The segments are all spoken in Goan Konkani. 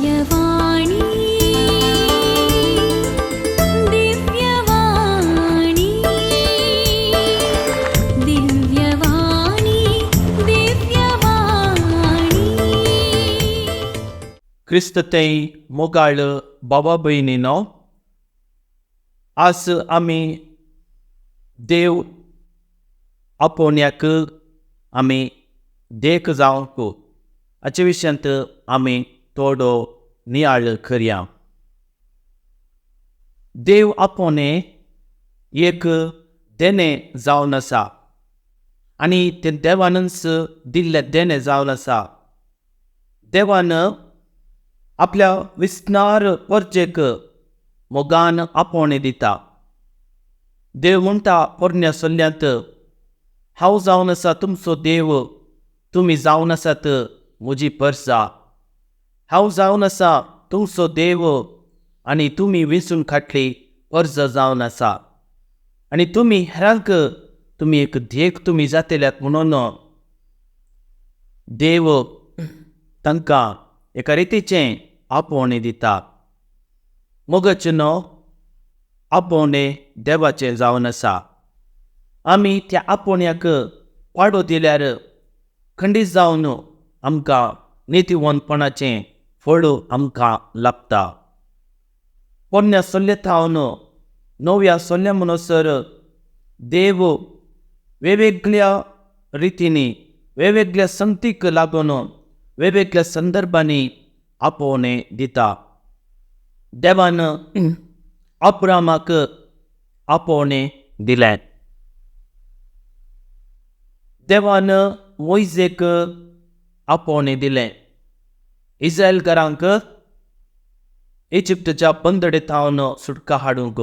दिव्यवाणी दिव्यवाणी दिव्यवाणी दिव्यवाणी. क्रिस्त तें मोगाळ बाबा भयणीनो, आज आमी देव आपोवण्याक आमी देख जावंक हाचे विशयांत आमी थोडो नियाळ करया. देव आपोवणें एक देणें जावन आसा आनी तें देवानूच दिल्लें देणें जावन आसा. देवान आपल्या विस्नार परजेक मोगान आपोवणें दिता. देव म्हणटा पोरण्या सल्ल्यांत, हांव जावन आसा तुमचो देव, तुमी जावन आसात म्हजी परजा. हांव जावन आसा तुमचो देव आनी तुमी वेंचून काडली परजा जावन आसा आनी तुमी हेरांक तुमी एक देख तुमी जातल्यात म्हणून देव तांकां एका रितीचें आपोवणें दिता. मोगाचें न्हू आपोवणें देवाचें जावन आसा. आमी त्या आपोवण्याक पाडो दिल्यार खंडीत जावन आमकां नितीवंतपणाचें फळ आमकां लाभता. पोरण्या सल्ल्या थावन नव्या सल्ल्या म्हणसर देव वेगवेगळ्या रितींनी वेगवेगळ्या संगतीक लागून वेगवेगळ्या संदर्भांनी आपोवणें दिता. देवान अब्रामाक आपोवणें दिलें. देवान मोयजेक आपोवणें दिलें. इस्रायलकारांक इजिप्तच्या बंदडे थावन सुटका हाडूंक.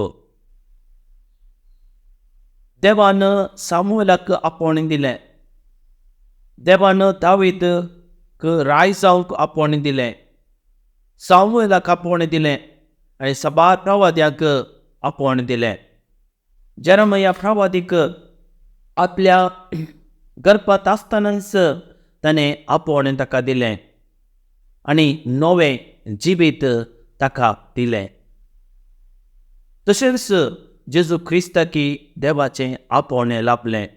देवान सामुएलाक आपोवणें दिलें. देवान दावीदक राय जावंक आपोवणें दिलें. सामुएलाक आपोवणें दिलें आनी साबार प्रवाद्यांक आपोवणें दिलें. जेरमया प्रवादीक आपल्या गर्भांत आसतनाच ताणें आपोवणें ताका दिलें आनी नवें जिवीत ताका दिलें. तशेंच जेजू क्रिस्ताकी देवाचें आपोवणें लाभलें.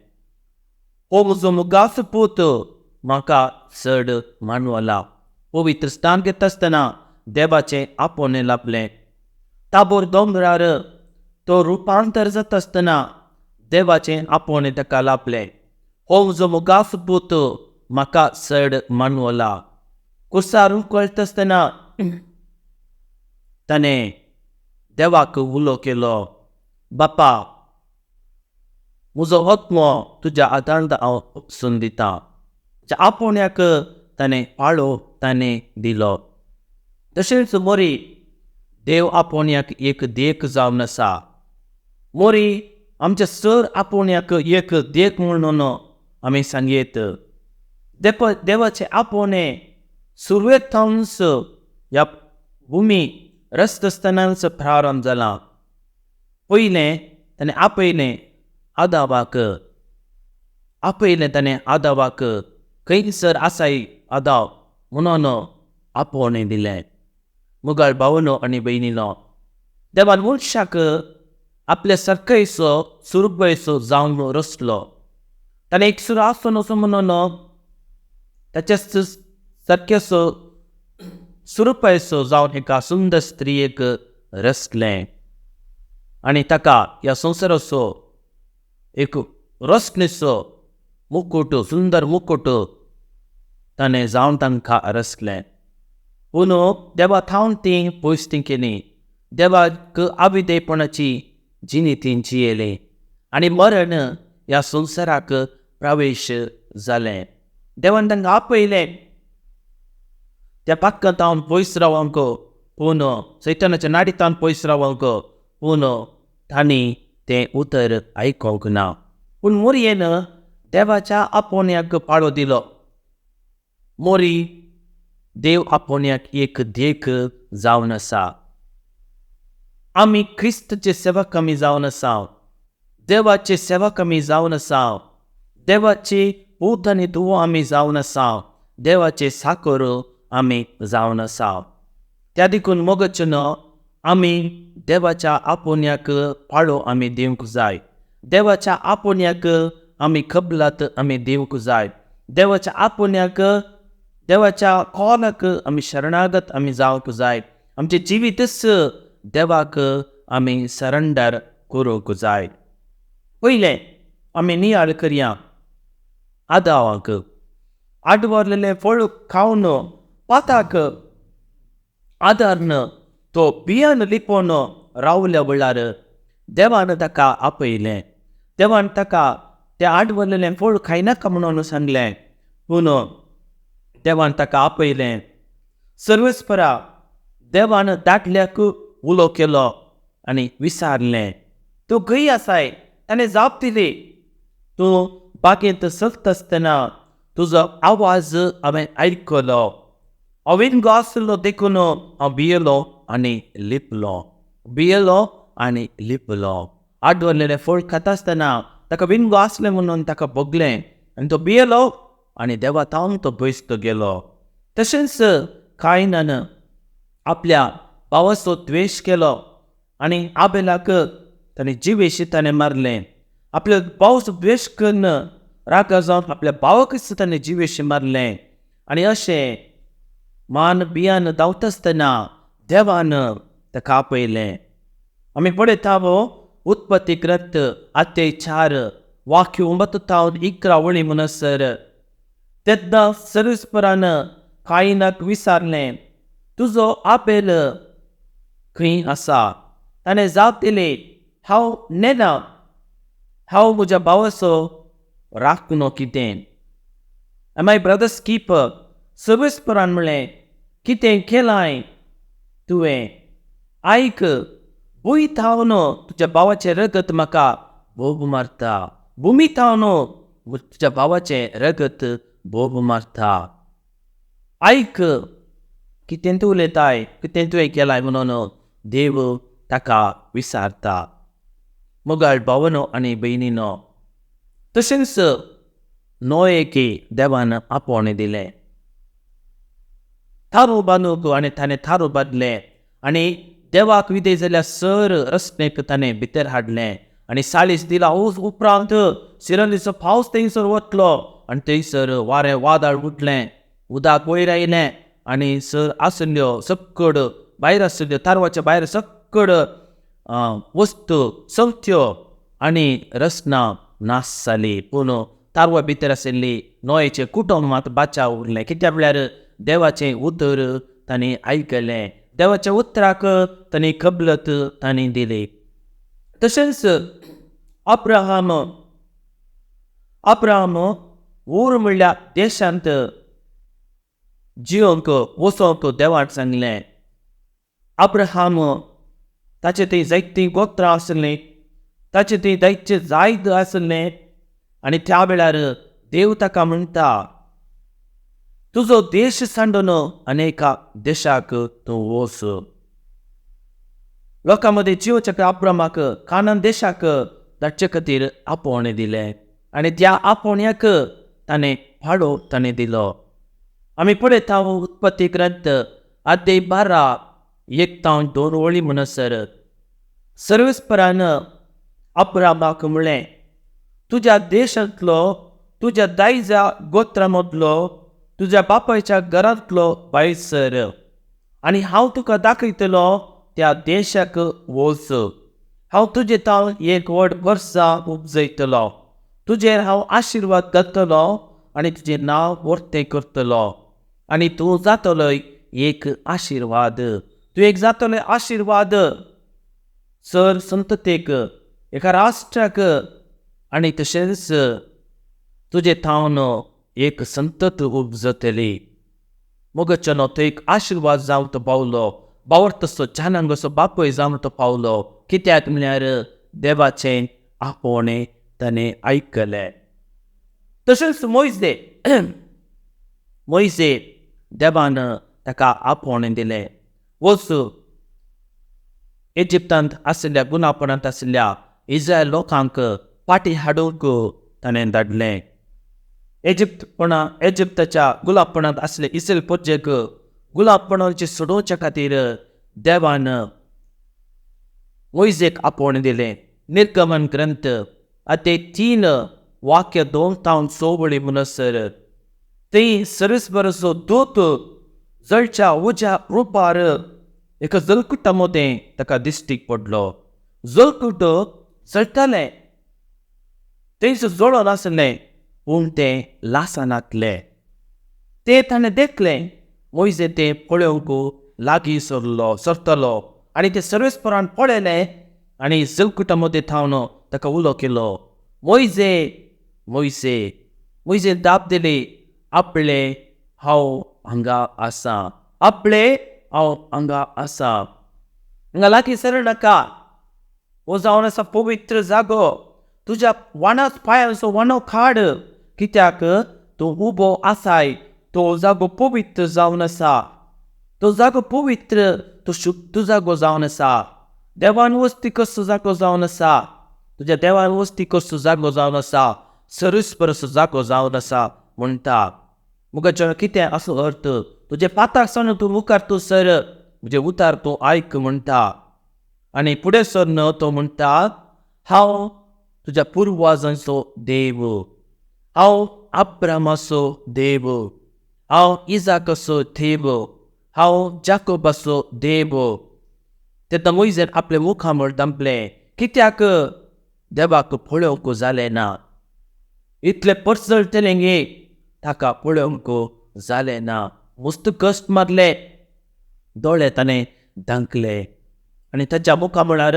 हो म्हजो मुगाचो पूत म्हाका चड मानवला. पवित्र स्थान घेता आसतना देवाचें आपोवणें लाभलें. ताबोर दोंगरार तो रुपांतर जाता आसतना देवाचें आपोवणें ताका लाभलें. हो म्हजो मुगाचो पूत म्हाका चड मानवला. कुर्सार उकळटा आसतना ताणें देवाक उलो केलो, बापा म्हजो आत्मो तुज्या हातांत हांव उपसून दितां. आपोवण्याक ताणें पाळो ताणें दिलो. तशेंच मोरी देव आपोवण्याक एक देख जावन आसा. मोरी आमच्या सर आपोवण्याक एक देख म्हणून आमी सांगयत. देवाचें आपोवणें सुरवेक थावनच ह्या भुमी रस्त आसतनाच प्रारंभ जाला. पयलें ताणें आपयलें आदावाक. आपयलें ताणें आदावाक, खंयसर आसाय आदाव म्हणून आपोवणें दिलें. मुगाळ भावनो आनी भयणीनो, देवान मनशाक आपल्या सारकेचो सुरबयचो जावन रचलो. ताणें एक सुर आसून असो म्हणून ताच्या सारकेचो सुरुपायचो जावन एका सुंदर स्त्रियेक रचलें आनी ताका ह्या संवसाराचो एक रचणेचो मुकुट, सुंदर मुकुट ताणें जावन तांकां रचलें. पूण देवा थावन ती पयस ती केली. देवाक आविदेपणाची जिणी ती जियेली आनी मरण ह्या संवसाराक प्रवेश जालें. देवान तांकां आपयलें त्या पातकां थावन पयस रावंक, पूण सैतानाच्या नाडी थावन पयस रावंक, पूण तांणी तें उतर आयकूंक ना. पूण मोरयेन देवाच्या आपोवण्याक पाळो दिलो. मोरी देव आपोवण्याक एक देख जावन आसा. आमी क्रिस्तचे सेवक आमी जावन आसा. देवाचे सेवक आमी जावन आसा. देवाचे पूत आनी धुवो आमी जावन आसा. देवाचे साकर आमी जावन आसा. त्या देखून मोगचें आमी देवाच्या आपोवण्याक पाळो आमी दिवंक जाय. देवाच्या आपोवण्याक आमी कबलात आमी दिवंक जाय. देवाच्या आपोवण्याक, देवाच्या कॉलाक आमी शरणागत आमी जावंक जाय. आमचें जिवीतच देवाक आमी सरेंडर करूंक जाय. पयलें आमी नियाळ करया आदावाक. आडवरलेलें फळ खावन पाताक आदारन तो बियान लिपोवन रावल्या वेळार देवान ताका आपयलें. देवान ताका तें आडवरलेलें फळ खायनाका म्हणून सांगलें, पूण देवान ताका आपयलें. सर्वेस्परा देवान दादल्याक उलो केलो आनी विचारलें, तूं खंय आसाय? ताणें जाप दिली, तूं बागेंत चलता आसतना तुजो आवाज हांवें आयकलो. हांव विंगो आसलो देखून हांव भियेलो आनी लिपलो. भियेलो आनी लिपलो. आडवरलेलें फळ खाता आसतना ताका विंगो आसलें म्हणून ताका भोगलें आनी तो भियेलो आनी देवा थावन तो पयस तो गेलो. तशेंच कायनान आपल्या भावाचो द्वेश केलो आनी आबेलाक ताणें जिवेशी ताणें मारलें. आपल्या भावाचो द्वेश करून रागा जावन आपल्या भावाकच ताणें जिवेशी मारलें. आनी अशें मान बियान धांवता आसतना देवान ताका आपयलें. आमी पळयता उत्पत्ती ग्रंथ अध्याय 4 वाक्य 9 थावन 11 वळी म्हणसर. तेन्ना सर्वेस्परान कायनाक विचारलें, तुजो आबेल खंय आसा? ताणें जाप दिली, हांव नेना, हांव म्हज्या भावाचो राखणो कितें? Am I brothers keeper? सर्वेस्परान म्हणलें, कितें केलां तुवें? आयक, भूंय थावन तुज्या भावाचें रगत म्हाका बोब मारता. भुमी थावन तुज्या भावाचें रगत बोब मारता. आयक, कितें तूं उलयताय, कितें तुवें केलां म्हणून देव ताका विचारता. मोगाळ भावनो आनी भयणीनो, तशेंच नोयेक देवान आपोवणें दिलें. थारो बांदूंक आनी ताणें थारो बांदलें आनी देवाक विधेय जाल्यार सर रसणेक ताणें भितर हाडलें आनी 40 दिला उपरांत सिरलीचो पावस थंयसर वतलो आनी थंयसर वारें वादळ उठलें, उदक वयर आयलें आनी सर आशिल्ल्यो सक्कड भायर आशिल्ल्यो तारवाच्या भायर सक्कड वस्तू सगळ्यो आनी रसना नाश जाली. पूण तारवा भितर आशिल्ली नोयेचें कुटुंब मात बाचाव उरलें. कित्याक म्हळ्यार देवाचें उतर तांणी आयकलें, देवाच्या उतराक तांणी कबलत तांणी दिली. तशेंच अब्राहम, अब्राहम ऊर म्हणल्या देशांत जिवंक वचोंक देवान सांगलें. अब्राहम ताचे थंय जायतीं गोत्रां आसलीं, ताचे थंय जायचे जायत आसलें आनी त्या वेळार देव ताका म्हणटा, तुजो देश सांडून अनेका देशाक तूं वच. लोकां मदीं जिवच्या अब्राहमाक कानान देशाक धाडचे खातीर आपोवणें दिलें आनी त्या आपोवण्याक ताणें पाळो ताणें दिलो. आमी पळयता उत्पत्ती ग्रंथ अध्याय 12 1 तावन 2 वळी म्हणसर. सर्वेस्परान अब्राहमाक म्हणलें, तुज्या देशांतलो, तुज्या दायजा गोत्रा मदलो, तुज्या बापायच्या घरांतलो भायर सर आनी हांव तुका दाखयतलो त्या देशाक वच. हांव तुजे तावन एक व्हड वर्सां उपजयतलो, तुजेर हांव आशिर्वाद घालतलो आनी तुजें नांव वर्तें करतलो आनी तूं जातलो एक आशिर्वाद. तूं एक जातलो आशिर्वाद सर संततेक, एका राष्ट्राक आनी तशेंच तुजे थावन एक संतत उपजतली. मोगचनो तो एक आशिर्वाद जावन तो पावलो, बावरतसो जानांगसो बापूय जावन तो पावलो. कित्याक म्हळ्यार देवाचें आपोवणें ताणें आयकलें. तशेंच मोयजे, मोयजे देवान ताका आपोवणें दिलें, वच इजिप्तांत आशिल्ल्या गुलामपणांत आशिल्ल्या इस्रायल लोकांक फाटीं हाडूंक ताणें धाडलें. इजिप्ताच्या गुलामपणांत आशिल्ले इस्रायल प्रजेक गुलाबपणाचे सोडोवच्या खातीर देवान मोयजेक आपोवणें दिलें. निर्गमन ग्रंथ आते 3 वाक्य 2 तावन 6 वळी म्हणसर थंय सर्वेस्पराचो दूत जळच्या उज्या रुपार एका जलकुटा मदें ताका दिश्टीक पडलो. जलकूट जळटालें, थंयसर जळोन आसलें, पूण तें लासनातलें. तें ताणें देखलें. मोयजे तें पळोवंक लागीं सरलो सरतलो आनी तें सर्वेस्परान पळयलें आनी जलकुटा मदें थावन ताका उलो केलो, मोयजे मोयजे. मोयजे दाप दिली, आपले हांव हांगा आसा, आपले हांव हांगा आसा, हांगा लागीं सर नाका, हो जावन आसा पवित्र जागो, तुज्या वाणाच पांयांचो वाणो काड, कित्याक तूं उबो आसाय तो जागो पवित्र जावन आसा, तो जागो पवित्र, तो शुद्ध जागो जावन आसा, देवान वस्ती कसो जागो जावन आसा, तुज्या देवान वस्ती कसो जागो जावन आसा, सर्वेस्पराचो जागो जावन आसा म्हणटा. मुखार कितें असो अर्थ, तुजे पाताक सांगून तूं मुखार तूं सर, म्हजें उतार तूं आयक म्हणटा. आनी फुडें सरन तो म्हणटा, हांव तुज्या पुर्वाजांचो देव, हांव अब्रामाचो देव, हांव इजाकाचो देव, हांव जाकोबाचो देव. तेन्ना मोयजेन आपलें मुखामळ धांपलें, कित्याक देवाक पळोवंक जालें ना. इतलें परजळटलें गे ताका पळोवंक जालें ना. मस्त कश्ट मारले, दोळे ताणें धांकले आनी ताच्या मुखामळार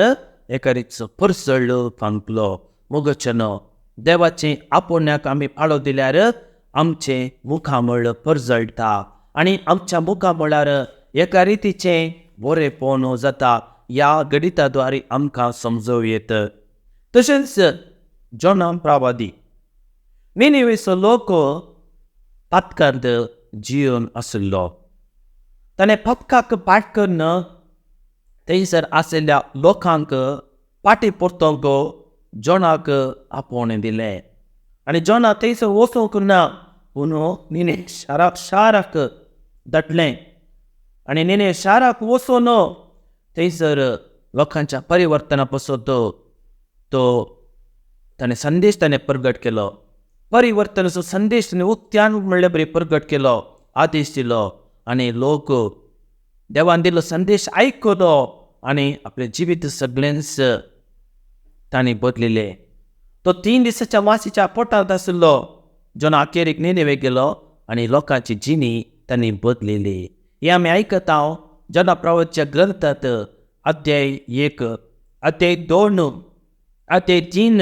एका रितचो परजळ फांकलो. मोगचनो देवाचें आपोवण्याक आमी पाळो दिल्यार आमचें मुखामळ परजळटा आनी आमच्या मुखामळार एका रितीचें बरेंपण जाता. ह्या गणिता द्वारे आमकां समजूं येत. तशेंच जोना प्रवादी निनिवेचो लोक पातकांत जिवन आशिल्लो. ताणें पातकाक पाठ करून थंयसर आशिल्ल्या लोकांक पाटी परतोवंक जोनाक आपोवणें दिलें आनी जोना थंयसर वचूंक ना, पूण निने शाराक धाडलें आनी निने शाराक वचून थंयसर लोकांच्या परिवर्तना पासत तो ताणें संदेश ताणें प्रगट केलो. परिवर्तनाचो संदेश ताणें उक्त्यान म्हणले बरी प्रगट केलो, आदेश दिलो आनी लोक देवान दिल्लो संदेश आयकलो आनी आपलें जिवीत सगळेंच तांणी बदलिलें. तो 3 दिसाच्या मासीच्या पोटांत आशिल्लो जोना अखेरीक निनेवे गेलो आनी लोकांची जिणी तांणी बदलिली. हें आमी आयकता जोना प्रवाच्या ग्रंथांत अध्याय 1, अध्याय 2, अध्याय 3,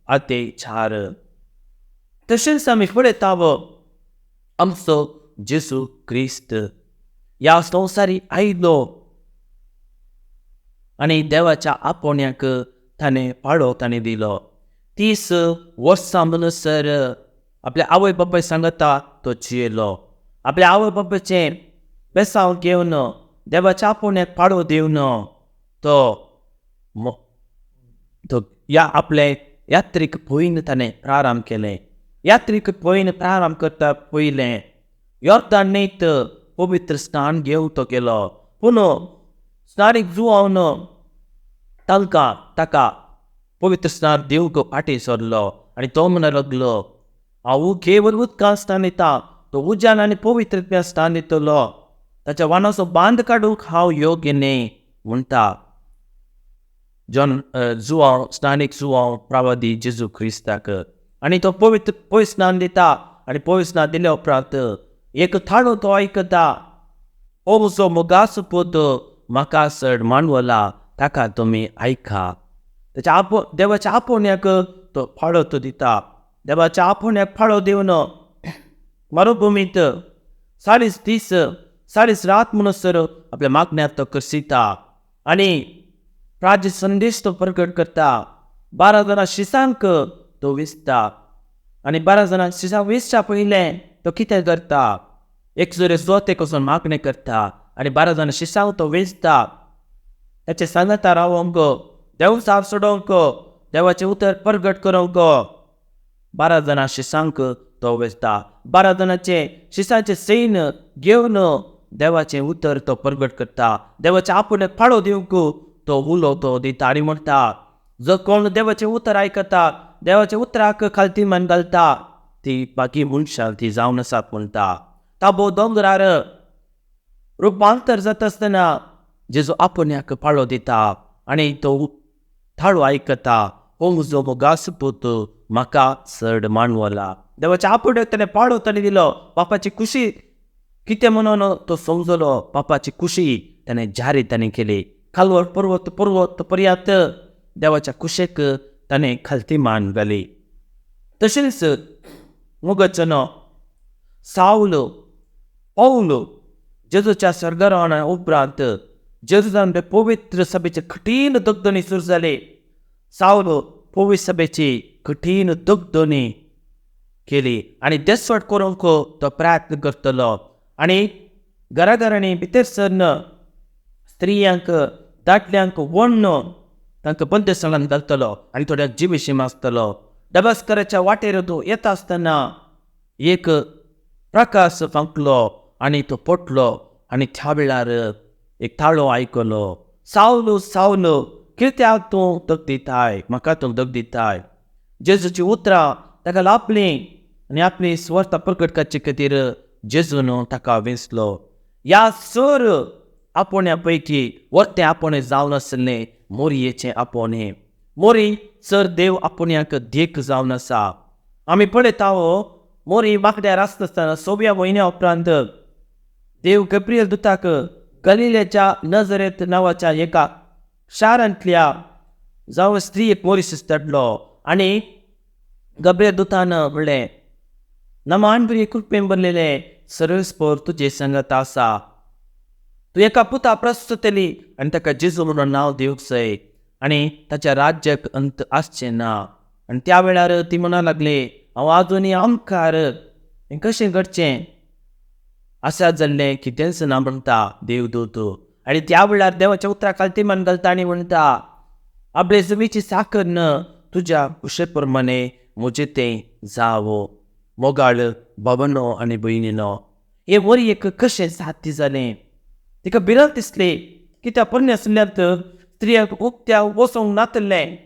अध्याय 4. तशेंच आमी पळयता आमचो जेजू क्रिस्त ह्या संवसारी आयलो आनी देवाच्या आपोवण्याक ताणें पाळो ताणें दिलो. 30 वर्सां म्हणसर आपल्या आवय बापाय सांगता तो जियेलो. आपल्या आवय बापायचें बेसांव घेवन देवाच्या आपोवण्याक पाळो दिवन तो ह्या आपले यात्रीक पयन ताणें प्रारंभ केलें. यात्रीक पयन प्रारंभ करता पयलें योर्दान न्हंयत पवित्र स्नान घेवन तो गेलो. पूण स्नानीक जुवावन तांकां ताका पवित्र स्नान दिवंक फाटीं सरलो आनी तो म्हणूंक लागलो, हांव केवल उदकान स्नान दिता, तो उज्यान आनी पवित्र स्नान दितलो, ताच्या वानाचो बांद काडूंक हांव योग्य न्हय म्हणटा जॉन जुवांव स्नानीक जुवांव प्रवादी जेजू क्रिस्ताक. आनी तो पवित्र पवित्र स्नान दिता आनी पवित्र स्नान दिल्या उपरांत एक थाळो तो आयकता, हो म्हजो मोगाचो पूत म्हाका चड मानवला, ताका तुमी आयका. ताच्या देवाच्या आपोवण्याक तो पाळो तो दिता. देवाच्या आपोवण्याक पाळो दिवन मरुभुमींत 40 दीस 40 रात म्हणसर आपल्या मागण्याक तो करसिता आनी राज्य संदेश तो प्रगट करता. 12 जाणां शिसांक तो विसता आनी 12 जाणां शिसांक विसच्या पयलें तो कितें करता, एक जोरे जोते वचून मागणें करता आनी 12 जाणां शिसांक तो वेंचता. ताचे सांगाता रावोंक, देव साफ सोडोवंक, देवाचें उतर प्रगट करूंक 12 जाणां शिसांक तो वेंचता. 12 जाणांचें शिसांचें सैन घेवन देवाचें उतर तो प्रगट करता, देवाचें आपुणेक पाळो दिवंक तो उलो तो दिता आनी म्हणटा, जो कोण देवाचें उतर आयकता, देवाच्या उतराक खालती मान घालता, ती बाकी मनशां ती जावन आसात म्हणटा। ताबो दोंगरार रुपांतर जाता आसतना जेजू आपुण्याक पाळो दिता आनी तो थाळो आयकता, हो म्हजो मोगास पूत, म्हाका चड मानवला। देवाच्या आपुण्याक ताणें पाळो ताणें दिलो। बापाची खुशी कितें म्हणून तो समजलो, बापाची खुशी ताणें जारी ताणें केली। खालवर पर्वत पर्वत पर्यंत देवाच्या कुशेक ताणें खालती मान घाली। तशेंच मोगाचो सावल पौल जेजूच्या स्वर्गारोहणा उपरांत जेजून पवित्र सभेचे कठीण दगदणी सुरू जाली। सावल पवित्र सभेची कठीण दगदणी केली आनी देसवट करूंक तो प्रयत्न करतलो आनी घराघरांनी भितर सरन स्त्रियांक दादल्यांक वण्ण तांकां बंदेसणान घालतलो आनी थोड्यांक जिविशी मासतलो। डबास्कराच्या वाटेर तो येता आसतना एक प्रकाश फांकलो आनी तो पडलो आनी त्या वेळार एक ताळो आयकलो, सावलो सावलो कित्याक तूं दग दिताय, म्हाका तूं दग दिताय। जेजूची उतरां ताका लाभलीं आनी आपली सुवार्थ प्रकट करचे खातीर जेजून ताका वेंचलो। ह्या सर आपोवण्या पैकी वर्तें आपोवणें जावन आसलें मोरयेचें आपोवणें। मोरी सर देव आपोवण्याक देख जावन आसा। आमी पळयता मोरी वांकड्यार आसतना 6व्या म्हयन्या उपरांत देव गब्रियल दुताक गलिलेच्या नजरेत नांवाच्या एका शारांतल्या जावं स्त्रियेक मोरीस धाडलो आनी गब्रियल दुतान म्हणलें, नमान बरी कृपेन भरलेलें सर्वेस्पर तुजे संगत आसा, तूं एका पुता प्रस्तुतली आनी ताका जेजू म्हणून नांव दिवंक जाय आनी ताच्या राज्याक अंत आसचें ना। आनी त्या वेळार ती म्हणा लागली, हांव आजुनूय आमकार, हें कशें घडचें आसा जाल्लें कितेंच ना म्हणटा देवदूत। आनी त्या वेळार देवाच्या उतराक खालती मान घालता आनी म्हणटा, आपले जमीची साकर न तुज्या कुशे प्रमाणे म्हजें तें जावो। मोगाळ बाबानो आनी भयणीनो, हे मोरयेक कशें साध्य जालें? तिका भिरांत दिसली कित्याक पोरण्या आशिल्ल्यात स्त्रियांक उक्त्या वचूंक नातलें,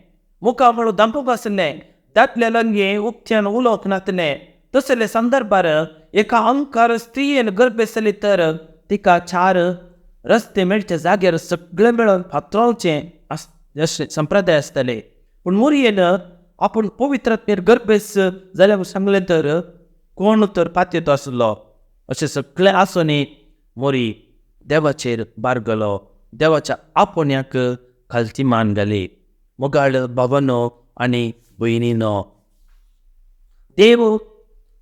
मुखामळ धांपूंक आसलें, दादल्या लागीं उक्त्यान उलोवंक नातलें। तसले संदर्भार एका आमकार स्त्रियेन गर्भेस जाली तर तिका 4 रस्ते मेळच्या जाग्यार सगळें मेळून फातरावचें अशें संप्रदाय आसताले। पूण मोरयेन आपूण पवित्रात्मेर गर्भेस जाल्यार सांगलें तर कोण तर पातयेतो आसलो। अशें सगळें आसूनय मोरी देवाचेर बारगलो, देवाच्या आपोवण्याक खालती मान घाली। मोगाळ बाबानो आनी भयणीनो, देव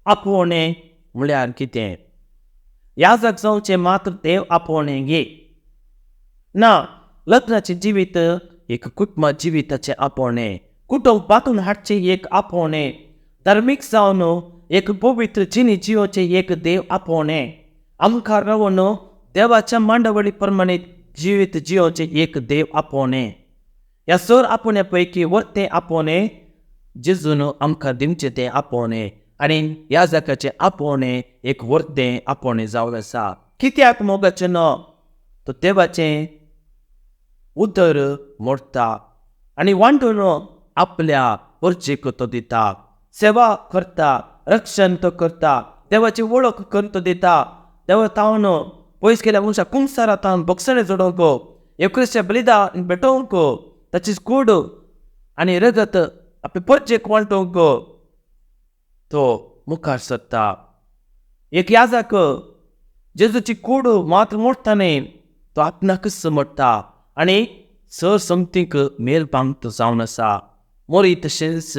आपोवणें म्हळ्यार कितें? याजक जावचें मात्र देव आपोवणें घे ना, लग्नाचें जिवीत एक कुटुंब जिविताचें आपोवणें, कुटुंब बांदून हाडचें एक आपोवणें, धार्मीक जावन एक पवित्र जिणी जियोचें एक देव आपोवणें, आमकां रावन देवाच्या मांडावळी प्रमाणे जिवीत जियोचें एक देव आपोवणें। ह्या सर आपोवण्या पैकी वर्तें आपोवणें जेजून आमकां दिवचें तें आपोवणें आनी ह्या जाकाचें आपोवणें एक वर्तें आपोवणें जावन आसा। कित्याक मोगाचें न्हू, तो देवाचें उतर मोडटा आनी वांटून आपल्या परजेक तो दिता, सेवा करता, रक्षण तो करता, देवाची वळख करून तो दिता। देवा तावन पयस गेल्या मनशाक कुमसारा तावन बक्षणें जोडोवंक, येवक्रिस्ताच्या बलिदान भेटोवंक, ताची कूड आनी रगत आपले परजेक वांटोवंक तो मुखार सरता। एक याजक जेजूची कूड मात्र मोडटा न्ही, तो आपणाकच मोडटा आनी सर समतीक मेल पांगत जावन आसा। मोरी तशेंच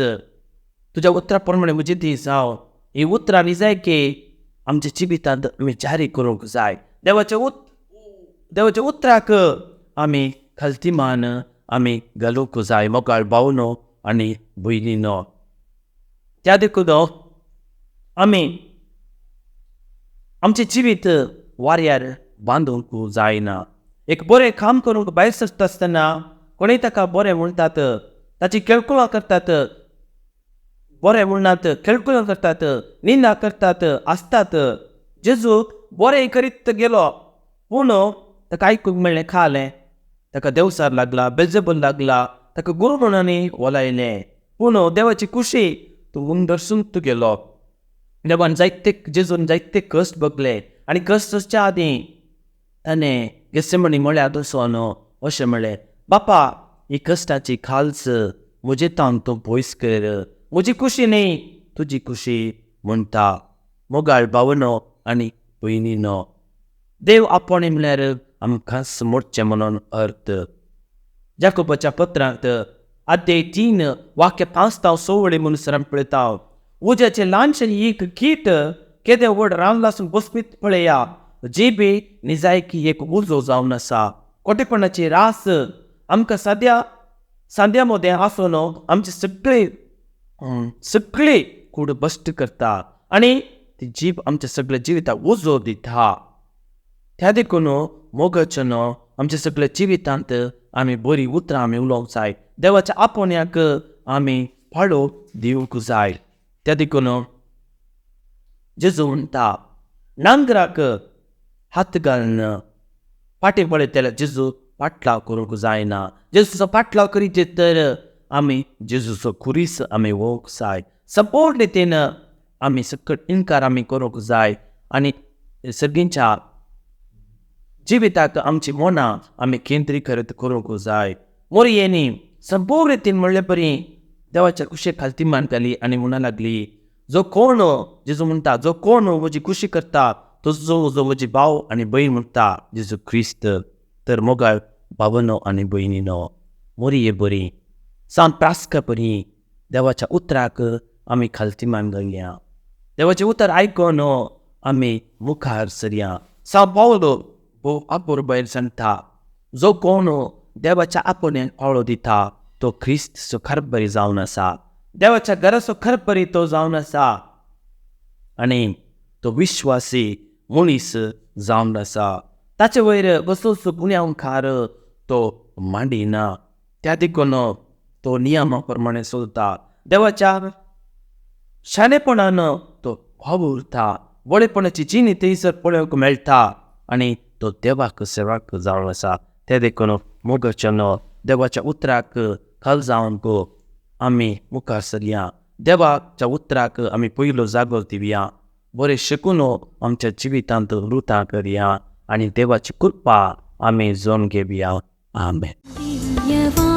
तुज्या उतरा प्रमाणे म्हजी ती जावं, ही उतरां निजाय की आमच्या जिवितांत आमी जारी करूंक जाय। देवाच्या उतराक आमी खालती मान आमी घालूंक जाय। मोगाळ भावनो आनी भयणीनो, त्या देखून आमी आमचें जिवीत वाऱ्यार बांदूंक जायना। एक बरें काम करूंक भायर सरता आसतना कोणूय ताका बरें म्हणटात, ताची केळकुळां करतात, बरें म्हणनात, केळकुळां करतात, निंदा करतात आसतात। जेजू बरें करीत गेलो, पूण ताका आयकूंक मेळ्ळें खालें, ताका देवसार लागला, बेल्जेबल लागला, ताका गुरू म्हणून वलायलें. पूण देवाची खुशी तूं उंदरसून तूं गेलो. देवान जायते जेजून जायते कश्ट भोगले आनी कश्ट सोंसच्या आदीं ताणें गेसेमणी म्हळ्यार वचून अशें म्हळें, बापा ही कश्टाची खालच म्हजे तावन तूं पयस कर, म्हजी खुशी न्ही तुजी खुशी म्हणटा. मोगाळ भावनो आनी भयणीनो, देव आपोवणें म्हळ्यार आमकांच मोडचें म्हणून अर्थ. जाकोबाच्या पत्रांत अध्याय 3 वाक्य 5 ताव 6 म्हणून सरां पळयता, उज्याचें ल्हानशें एक कीट केदें व्हड रान लासून बसपीत पळया, जिबी निजायकी एक उजो जावन आसा. कोटेपणाची रास आमकां साद्या सांद्या मदें आसून आमची सगळी सगळी कूड भश्ट करता आनी ती जीब आमच्या सगळ्या जिविताक उजो दिता. त्या देखून मोगाचो आमच्या सगळ्या जिवितांत आमी बरी उतरां आमी उलोवंक जाय, देवाच्या आपोवण्याक आमी पाळो दिवंक जाय. त्या देखून जेजू म्हणटा, नांगराक हात घालून फाटीं पळयत जाल्यार जेजू फाटलाव करूंक जायना. जेजूचो फाटलाव करीत तर आमी जेजूचो खुरीस आमी वोंक जाय. संपूर्ण रितीन आमी सकट इनकार आमी करूंक जाय आनी सगळ्यांच्या जिविताक आमची मनां आमी केंद्रीकृत करूंक जाय. मोरयेनी संपूर्ण रितीन म्हणले परी देवाच्या कुशेक खालती मान घाली आनी म्हणा लागली, जो कोण जेजू म्हणटा, जो कोण म्हजी खुशी करता तो जो म्हजी भाव आनी भयण म्हणटा जेजू क्रिस्त. तर मोगाळ भावनो आनी भयणीनो, मोरये बरी सांत प्रास्का बरी देवाच्या उतराक आमी खालती मान घालया, देवाचें उतर आयकून आमी मुखार सरया. सांव पावलो भोव आपुरबायेन सांगता, जो कोण देवाच्या आपोवण्याक पाळो दिता तो क्रिस्त खरबरी जावन आसा, देवाच्या घराचो खरबरी तो जावन आसा आनी तो विश्वासी मनीस जावन आसा. ताचे वयर कसलोच गुन्यांवकार तो मांडिना, त्या देखून तो नियमा प्रमाणे चलता, देवाच्या शाणेपणान तो वावुरता, बरेपणाची जिणी थंयसर पळोवंक मेळटा आनी तो देवाक सेवाक जावन आसा. ते देखून मोगाच्यान देवाच्या उतराक खाल जावंक आमी मुखार सरया, देवाच्या उतराक आमी पयलो जागो दिवया, बरें शिकून आमच्या जिवितांत रुतां करया आनी देवाची कृपा आमी जोन घेवया. आमेन.